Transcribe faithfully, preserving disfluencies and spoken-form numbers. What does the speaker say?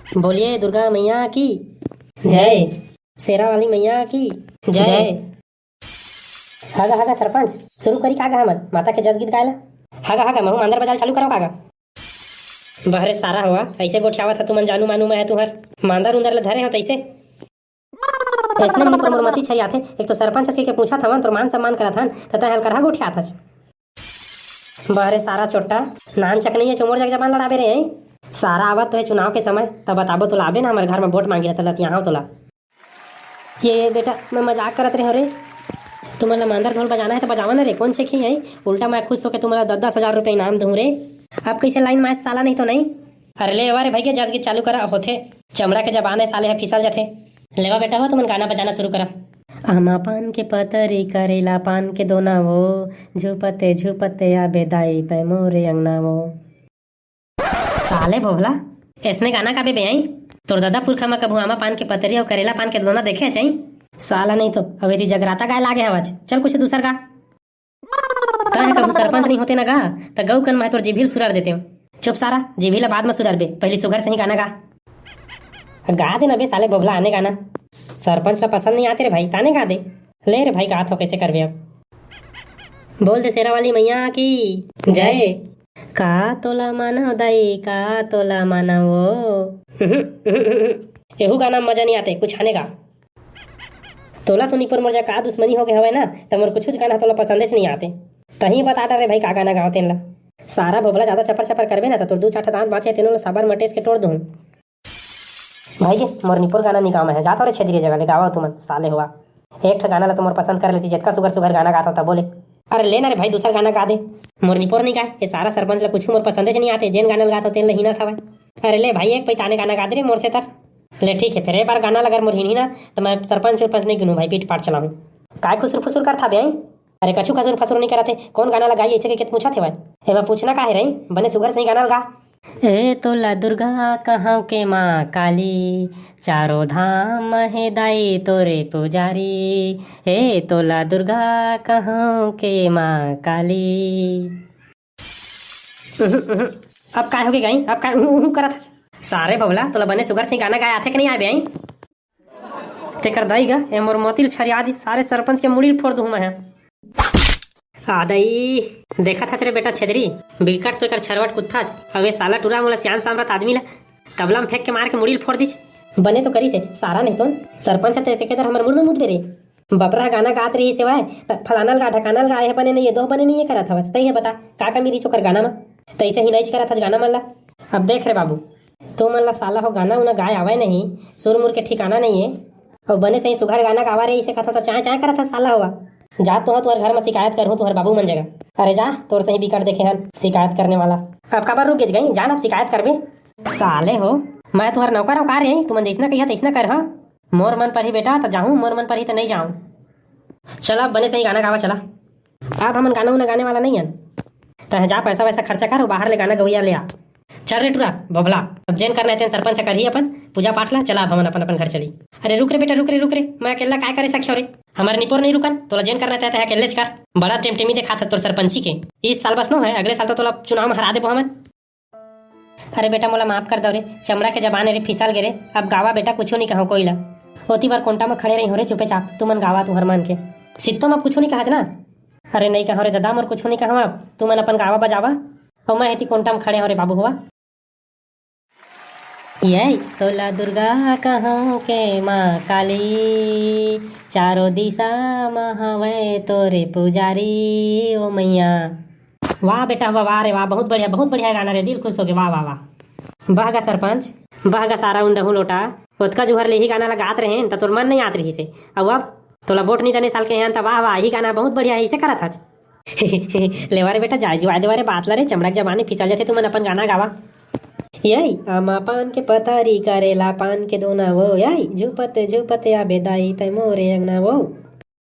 बोलिए दुर्गा मैया की जय, शेरा वाली मैया की जय। हागा हागा सरपंच, शुरू करी का गा हमन माता के जस गीत गाय ला? हागा हागा, महू मांदर बजाल चालू करो कागा। बहरे सारा हुआ, ऐसे गोठियावत ह तुमन जानू मानू मैं है तुहर। मांदर उंदर ले धरे हो तैसे। ऐसने में मोर मती छरियाथे, एक तो सरपंच के, के पूछत हवन, तोर मान सम्मान करत हन, त तै हलकरहा गोठियात हच। बहरे सारा चोट्टा, नान चक नहीं है, चुमोर जग जबान लड़ाबे रे, हैं? सारा आवत तो है चुनाव के समय, तब बताबो तोला आबे ना हमर घर में वोट मांगे ला, तलत यहाँ तोला। ये बेटा, मैं मजाक करत रहे रे। तुमन ला मांदर ढोल बजाना है तो बजावा ना रे, कौन से खी है? उल्टा मैं खुश होके तुमन ला दस दस हजार रुपये इनाम दूँ रे। अब कैसे लाइन मार साला नहीं तो नहीं। अरे ले वा रे भाई के जस गीत चालू करा होथे। चमड़ा के जबान है साले है फिसल जथे। लेवा बेटा हो तुमन गाना बजाना शुरू करा। आमा पान के पतरी करेला पान के दोना वो, झुपते झुपते आबे दाई तै मोरे अंगना वो। साले भोभला, ऐसने गाना गाबे बे आई? तोर दादा पुरखा म कभू आमा पान के पतरी अउ करेला पान के दोना देखे हच आई? साला नहीं तो, अब यदि जगराता गाय लागे हवच। चल कुछ दूसर गा। तैं कभू सरपंच नहीं होते ना गा, त गऊ कन मैं तोर जीभी ल सुरार देते हो। चुप सारा, जीभी ला बाद में सुरार बे, पहली सुघर से ही गाना गा। गा दे ना बे साले भोभला आने गाना। सरपंच ला पसंद नहीं आते रे भाई, ताने गा दे। ले रे भाई, गा तो कैसे करबे अब। बोल दे शेरा वाली मैया की जय। का तोला मानव दाई, का तोला मानव वो। एहू गाना में मजा नहीं आते, कुछ आने गा। तोला तो निपोर मोर जा का दुश्मनी हो गए हवय ना, त मोर कुछ गाना तोला पसंदेच नहीं आते। तही बता डरे भाई का गाना गाओ तेन ला। सारा भोभला ज्यादा चपर चपर करबे ना, त तोर दू चार ठा दांत बांचे तेनो ला साबर मटेस के तोड़ दूं। भाई के मोर निपोर गाना नहीं गाओ मैं, जाता रे छेदरी जगह ले गावा तुमन, साले हुआ। एक ठा गाना ला तो मोर पसंद कर लेती, जतका सुगर सुगर गाना गाता था बोले। अरे ले ना रे भाई, दूसर गाना गा दे। मोर निपोर नहीं गाए, ये सारा सरपंच ला कुछ मोर पसंदेच नहीं आते, जेन गाना ला गाता तेन ला हीना था भाई। अरे ले भाई, एक पैताने गाना गा दे रे मोर से तर। ले ठीक है, फिर एक बार गाना ला अगर मोर हिनही ना, तो मैं सरपंच उरपंच नहीं गिनूं भाई, पीट पाट चलाऊं। काय खुसुर फुसुर कर था बे? अरे कछु खसुर फसुर नहीं करत हे, कौन गाना लगाई ऐसे के पूछा थे भाई? एमा पूछना का है रही, बने सुघर से ही गाना लगा। ए तोला दुर्गा कहां के माँ काली, चारों धाम हे दाई तोरे पुजारी। ए तोला दुर्गा कहां के माँ काली। अब काय हो गई गाई, अब काय उहु, उहु करत हस? सारे बबला, तोला बने सुघर से गाना गाए आथे कि नहीं आए बे आई? तेकर दाई गा, ए मोर मोतिल छरिया दी, सारे सरपंच के मुड़ी ल फोड़ दूं मैं। आ दाई, देखत हच रे बेटा छेदरी, बिकट तो एकर छरवट कुत्थाच। अब ए साला टुरा मोला सियान सामरत आदमी ला तबला में फेंक के मार के मुड़ी ल फोड़ दीच। बने तो करी से, सारा नहीं तो सरपंच ते तेके दर हमर मुड़ में मुद दे रे। बपरा गाना गात रही सेवाय, त फलाना ल गा, ढकाना ल गा, ए बने नहीं, ये दो बने नहीं, ये करत हवच। तई हे बता, का कमी रही ओकर गाना में? तैसे ही नहीं करत हच गाना मन ला। अब देख रे बाबू, तुमन ला साला हो गाना उना गाए आवय नहीं, सुर मुर के ठिकाना नहीं है। अउ बने सही सुघर गाना गावा रे, इसे कथा तो चाय चाय करत ह साला हुआ। जा तो तुहर घर में शिकायत करहूँ तुहर बाबू मन जगह। अरे जा, तोर सही बिकट देखे हन शिकायत करने वाला। अब काबर रुक गेज गई, जान अब शिकायत करबे। साले हो, मैं तुहर नौकर हूँ का रे? तुमन जैसना कहिया तैसना कर हा। मोर मन पर ही बेटा तो जाहूँ, मोर मन पर ही तो नहीं जाऊँ। चला बने सही गाना गावा चला। अब हमन गाना उना गाने वाला नहीं हन। तह जा पैसा वैसा खर्चा कर, बाहर ले गाना गवैया ले आ। चल रे टुरा, बबला, अब जेन करना है तेन सरपंच ह करही अपन पूजा पाठ ला। चला अब हमन अपन अपन घर चली। अरे रुक रे बेटा, रुक रे, रुक रे, मैं अकेला काय करे सख्यो रे? हमारे निपोर नहीं रुकन, तोला जेन करना है तह अकेले कर। बड़ा टेमटेमी देखा था तोर सरपंची के। इस साल बस नो है, अगले साल तो तोला चुनाव में हरा देबो हमन। अरे बेटा मोला माफ कर दो रे, चमड़ा के जबान रे फिसल गे रे। अब गावा बेटा, कुछो नहीं कहो कोई ला। ओती बार कोंटा में खड़े रही हो रे चुपे चाप, तुमन गावा तुहर मन के। सित्तो में कुछो नहीं कहा ना। अरे नहीं कहो रे दादा, मोर कुछो नहीं कहो, अब तुमन अपन गावा बजावा। और मैं हेती कोंटा में खड़े हो रे बाबू हुआ। ये तोला दुर्गा कहो के माँ काली, चारों दिशा में हवे तोरे पुजारी ओ मैया। वाह बेटा वाह, वाह रे वाह, बहुत बढ़िया, बहुत बढ़िया गाना रे, दिल खुश हो गया, वाह वाह वाह। बह गा सरपंच, बह गा सारा उंडहू लोटा। ओतका जुहर ले ही गाना ला गात रहे त तोर मन नहीं आत रही से। अब अब तोला वोट नहीं दने साल के हैं त वाह वाह, ही गाना बहुत बढ़िया है, इसे करत हच। लेवा रे बेटा, जाय जुआय देवा रे बात ला रे, चमड़ा के जबान फिसल जाथे, तुमन अपन गाना गावा। यही आमा पान के पतारी करेला पान के दोना वो, यही झुपते झुपते आबे दाई तै मोरे अंगना वो।